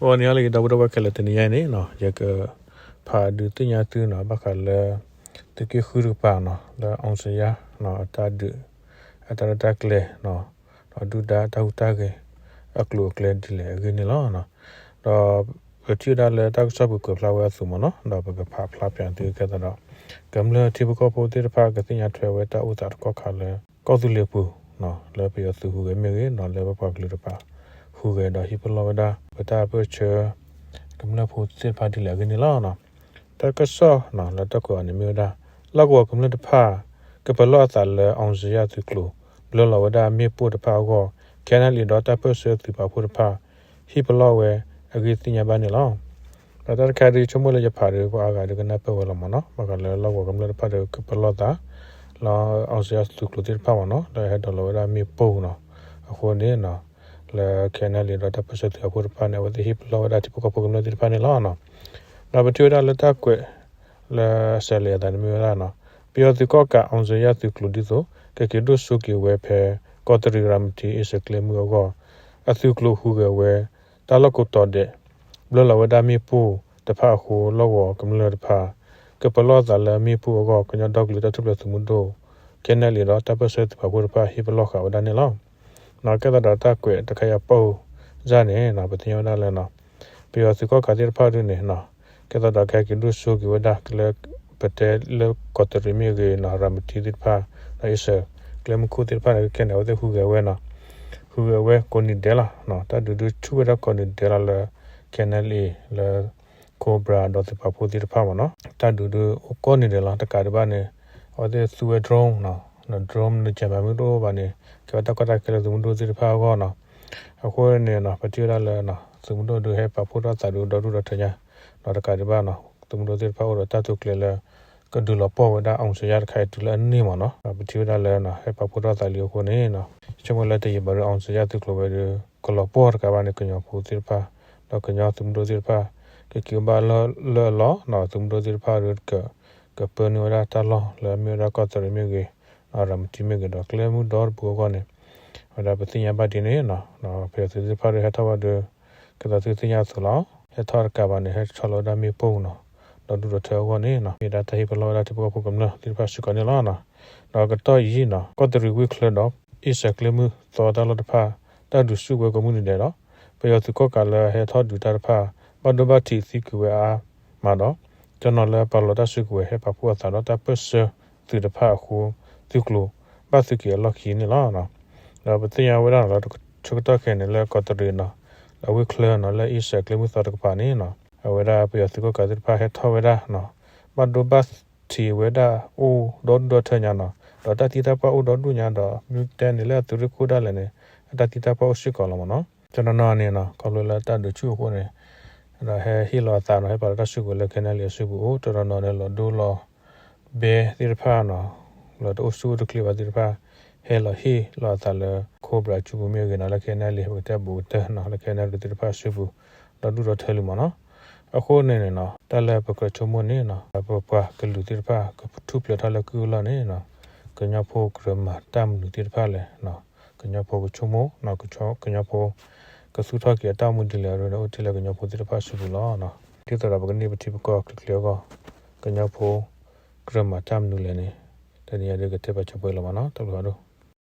ဂီၤန့ၣ်လၢယဒီပုၢ်ဝဲၢ်ခဲလၢာ် တနံၤညါအံၤန့ၣ်နီၤ ယကဖးဒုးသ့ၣ်ညါသုနီၤ ဘၣ်ဃးလၢ သုးက့ဃုတကပၤနီၤ လၢ အောင်ဇေယျ နီၤ အတၢ်ဒုး အတၢ်ရဲၣ်တၢ်ကျဲၤနီၤ ဒီးဒုၣ်ဒါတၢ်ဟူးတၢ်ဂဲၤ အကျိၤအကျဲဒ်လဲၣ်အဂ့ၢ်န့ၣ်လီၤ. ဒီးပထံၣ်ဝဲဒၣ်လၢတၢ်ကစီၣ်ပူၤကွဲးဖျါဝဲအသိးမ့ၢ်နီၤ ဒီးပကဖးဖျါပၠးသုကဲသးဒီး ကမျၢၢ်ထံဖိကီၢ်ဖိသ့ၣ်တဖၣ်ကသ့ၣ်ညါထွဲဝဲတၢ်အိၣ်သးတကီၢ်ခါလၢ ကီၢ်သူလ့ၤပူၤနီၤ လၢပယီၤသုးဟူးဂဲၤမ့ၢ်ဂ့ၤနီၤ လၢပပှၤကလုာ်တဖၣ် ဟူးဂဲၤဒီးဟံးပလီၢ်ဝဲဒၣ် ပတၢ်ပၢၢ်ဆၢ ကမျၢၢ်ဖိသ့ၣ်တဖၣ်ဒ်လဲၣ်အဂ့ၢ်န့ၣ်လီၤ. တၢ်ကစီၣ်လၢတၢ်ကွဲးအီၤန့ၣ်မ့ၢ်ဝဲဒၣ် လီၢ်ကဝီၤကမျၢၢ်တဖၣ် ကပလီၢ်အသးလၢ အောင်ဇေယျ သုးကျိၤ ဘျၢလီၤဝဲဒၣ်မ့ၣ်ပိၢ်တဖၣ်အဂီၢ် ခဲနလံဒီးတၢ်ပၢၢ်ဆၢသုးပာ်ဖှိၣ်တဖၣ် ဟံးပလီၢ်ဝဲအဂ့ၢ်သ့ၣ်ညါဘၣ်န့ၣ်လီၤ. ဒီးတၢ်တခါဒ်ဆိကမိၣ်လၢယဖးဒီး ပှၤအါဂၤဒုးကနၢ်ပၢၢ်ဝဲလီၤမ့ၢ်နီၤ ဘၣ်ဃးလၢလီၢ်ကဝီၤကမျၢၢ်တဖၣ်ဒီးကပလီၢ်သး လၢ အောင်ဇေယျ သုးကျိၤသ့ၣ်တဖၣ်မ့ၢ်နီၤ လၢဟဲဒိးလီၤဝဲဒၣ်မ့ၣ်ပိၢ်နီၤ အဃိန့ၣ်နီၤ လၢခဲနလံဒီးတၢ်ပၢၢ်ဆၢသုးပာ်ဖှိၣ်တဖၣ်န့ၣ် အဝဲသ့ၣ်ဟံးပလီၢ်ဝဲဒၣ်ထံဖိကီၢ်ဖိကမျၢၢ်သ့ၣ်တဖၣ်န့ၣ်လီၤ. ဒီးပထံၣ်ဝဲဒၣ်လၢတၢ်ကွဲး လၢစဲးလံအသးန့ၣ်မ့ၢ်ဝဲဒၣ်နီၤ ပယီၤသုးကီၣ်ကး အောင်ဇေယျ သုးကျိၤဒ်သိး ကက့ၤဒိၣ်စိက့ၤဝဲဖဲ ကီးတရံးရၤမတံ အ့စဲးကျဲမုၢ်အဂီၢ် အသုးကျိၤဟူးဂဲၤဝဲ တၢ်လီၢ်ကိးတီၤဒဲး ဘျၢလီၤဝဲဒၣ်မ့ၣ်ပိၢ်တဖၣ်အဃိ လီၢ်ကဝီၤကမျၢၢ်တဖၣ် ကပလီၢ်သးလၢမ့ၣ်ပိၢ်အဂီၢ် ကညီဒီကလုာ်တၢ်ထူၣ်ဖျဲးသုးမုၢ်ဒိၣ် ခဲနလံဒီးတၢ်ပၢၢ်ဆၢသုးပာ်ဖှိၣ်တဖၣ်ဟံးပလီၢ်ဃာ်ဝဲဒၣ်န့ၣ်လီၤ. ကဲသးဒီးတၢ်ကွဲးတခါအံၤအပိၢ်စၢ်န့ၣ် ပသ့ၣ်ညါဝဲဒၣ်လၢ ပယီၤသုးကီၣ်ကးသ့ၣ်တဖၣ်ဒ်န့ၣ် ကဲသးဒီးကဟဲက့ၤဒိၣ်စိက့ၤဝဲဒၣ်လၢ ပတဲလၢကီးတရံးမ့ၢ်ဂ့ၤနီၤ ရၤမတံသ့ၣ်တဖၣ် ဒီးအ့စဲးကျဲမုၢ်ခိၣ်သ့ၣ်တဖၣ်န့ၣ် ခဲန့ၣ် အဝဲသ့ၣ်ဟူးဂဲၤဝဲနီၤ ဟူးဂဲၤဝဲကိးနံၤဒဲးလီၤ. တၢ်ဒုးဒုးဆူၣ်ဝဲဒၣ်ကိးနံၤဒဲးလီၤလၢ ခဲနလံ လၢ Cobra ဒီးသုးပာ်ဖှိၣ်သ့ၣ်တဖၣ်မ့ၢ်နီၤ တၢ်ဒုးဒုးအိၣ်ကိးနံၤဒဲးလီၤ တကးဒံးဘၣ်န့ၣ် အဝဲသ့ၣ်သူဝဲ drone နီၤ drone န့ၣ် ကမၤမ့ၢ်တအိၣ်ဘၣ်န့ၣ် ကဲဝဲတၢ်ကီတၢ်ခဲလၢသုးမုၢ်ဒိၣ်သ့ၣ်တဖၣ်အဂီၢ်နီၤ အဃိန့ၣ်နီၤ ပထံၣ်ဝဲဒၣ်လၢ သုးမုၢ်ဒိၣ်ဒုးဟဲပာ်ဖှိၣ်ထီၣ်သးဒုးဒီဒူၣ်ဒီထၢညါ ဒီးတကးဒံးဘၣ်နီၤ သုးမုၢ်ဒိၣ်သ့ၣ်တဖၣ်အိၣ်ဒီးတၢ်တိာ်ကျဲၤလၢ ကဒုးလီၤပှီၢ်ဝဲဒၣ် အောင်ဇေယျ တခါအံၤတုၤလၢအန့ၢ်မ့ၢ်နီၤ ပထံၣ်ဝဲဒၣ်လၢ ဟဲပာ်ဖှိၣ်ထီၣ်သးလံအဃိန့ၣ်နီၤ ဆိကမိၣ်လၢတယံာ်ဘၣ်ဒီး အောင်ဇေယျ သုးကျိၤဝဲဒုး ကလီၤပှီၢ်တကးဘၣ်န့ၣ် ကညီဖိသ့ၣ်တဖၣ် ဒီးကညီသုးမုၢ်ဒိၣ်သ့ၣ်တဖၣ် ကက့ၤအိၣ်ဘၣ်လၢအလီၢ်နီၤ သုးမုၢ်ဒိၣ်သ့ၣ်တဖၣ်ဒုး ကပၢနုာ်ဝဲဒၣ်တၢ်လီၢ်လၢအမ့ၢ်ဝဲဒၣ်ကီးတရံးမ့ၢ်ဂ့ၤ ရၤမတံမ့ၢ်ဂ့ၤဒီးကျဲမုၢ်ဒီတပူၤအဂီၢ်န့ၣ် ဝဲဒၣ်ပသ့ၣ်ညါဘၣ်ဒ်န့ၣ်နီၤ ပယီၤသုးသ့ၣ်တဖၣ်ဒုးဟဲထီၣ်ဝဲဒုး ကဲသးသုသ့ၣ်ညါအသိးလီၤ ဟဲထီၣ်တကးဘၣ်န့ၣ် ဟဲဆီလီၤဝဲဒၣ်မ့ၣ်ပိၢ်နီၤ ဒီဒူၣ်ဒီထၢအဂီၢ်န့ၣ်နီၤ မ့ၢ်ဒၣ်တၢ်ဟ့ၣ်ပလီၢ်ဝဲဒၣ်ထံဖိကီၢ်ဖိကမျၢၢ်သ့ၣ်တဖၣ်စ့ၢ်ကီးန့ၣ်လီၤ. ဒီးကတီၢ်အံၤနီၤ ကီးတရံးဝ့ၢ်ချၢဒီး အ့စဲးကျဲမုၢ်သီတၢ်လီၢ်တဖၣ် တၢ်ဒုးဆူၣ်ဝဲကိးမုၢ်နံၤဒဲးဒီး ပယီၤသုးကီၣ်ကးလၢဟဲထီၣ်ဒုးတၢ်တဖၣ် ဘၣ်ဒိဘၣ်ထံးသံကွံာ်ဝဲအါမးဒီး တနီၤလၢပာ်လီၤတၢ်စုကဝဲၤဟဲပာ်ဖှိၣ်အသးဒီးတၢ်ပၢၢ်ဆၢသုးတဖၣ်အဃိ သုးကျိၤဘၣ်သုးက့ၤအလီၢ်ခံန့ၣ်လီၤ. ဒီးပသ့ၣ်ညါဝဲဒၣ်နီၤလၢဆၢကတီၢ်ခဲအံၤန့ၣ် လၢကီးတရံးနီၤ လၢဝ့ၢ်ချၢနီၤ လၢအ့စဲးကျဲမုၢ်သီတကပၤန့ၣ်နီၤ အဝဲဒၣ်ပယီၤသုးကီၣ်ကးသ့ၣ်တဖၣ်ဟဲထီၣ်ဝဲဒၣ်နီၤ ဘၣ်ဒိဘၣ်ထံးဝဲဒၣ်အိၣ်ဒီဒူၣ်ဒီထၢညါနီၤ ဒီးတၢ်သံတၢ်ပှၢ်အိၣ်ဒီဒူၣ်ညါဒီး မ့ၢ်တဲန့ၣ်လၢအသုးရ့ၣ်ခိၣ်ဒၣ်လဲာ်န့ၣ် အတၢ်သံတၢ်ပှၢ်အိၣ်စ့ၢ်ကီးလီၤမ့ၢ်နီၤ တနီၤနီၤန့ၣ်နီၤ ခီဖျိလၢတၢ်ဒုးဆူၣ်အဃိန့ၣ် ဒီးဟဲဟ့ၣ်လီၤအသးနီၤ ဟဲပာ်လီၤတၢ်စုကဝဲၤလၢခဲနလံအစုပူၤအိၣ် တနီၤနီၤန့ၣ်လီၤဒိလီၤဘဲသ့ၣ်တဖၣ်နီၤ လီၤတအိၣ်ဆူၣ်အိၣ်တချ့ဘၣ်သ့ၣ်တဖၣ် ဟဲလီၤဟ့ၣ်လီၤအသးလၢ Cobra အစုပူၤမ့ၢ်ဂ့ၤနီၤ လၢခဲနလံ ပကတဲဘူးကတၢၢ်နီၤ လၢခဲနလံသ့ၣ်တဖၣ်အစုပူၤ ဒီဒူၣ်ဒီထၢလံမ့ၢ်နီၤ အဃိန့ၣ်န့ၣ်နီၤ တၢ်လၢပကြၢးဆိကမိၣ်န့ၣ်နီၤ ပပှၤကလုာ်သ့ၣ်တဖၣ် ကထူၣ်ဖျဲးထီၣ်လၢကုၢ်အလီၢ်န့ၣ်နီၤ ကညီဖိကြၢးမၤတၢ်မနုၤသ့ၣ်တဖၣ်လဲၣ် ကညီဖိကဆိကမိၣ် ကညီဖိ ကသူၣ်ထီၣ်က့ၤအတၢ်အိၣ်မူဒ်လဲၣ်အရ့န့ၣ် အိၣ်တ့ၢ်လၢကညီဖိသ့ၣ်တဖၣ်စုပူၤလီၤ. ဒ်သိးဒီးပကန့ၢ်ပထံပကီၢ်ချ့ချ့အဂီၢ် ကညီဖိ ကြၢးမၤတၢ်မနုၤလဲၣ်န့ၣ် တနံၤအံၤဒုးကတဲပာ်ကၠိပှဲၤလီၤမ့ၢ်နီၤ တၢ်ဘျုးဖးဒိၣ်.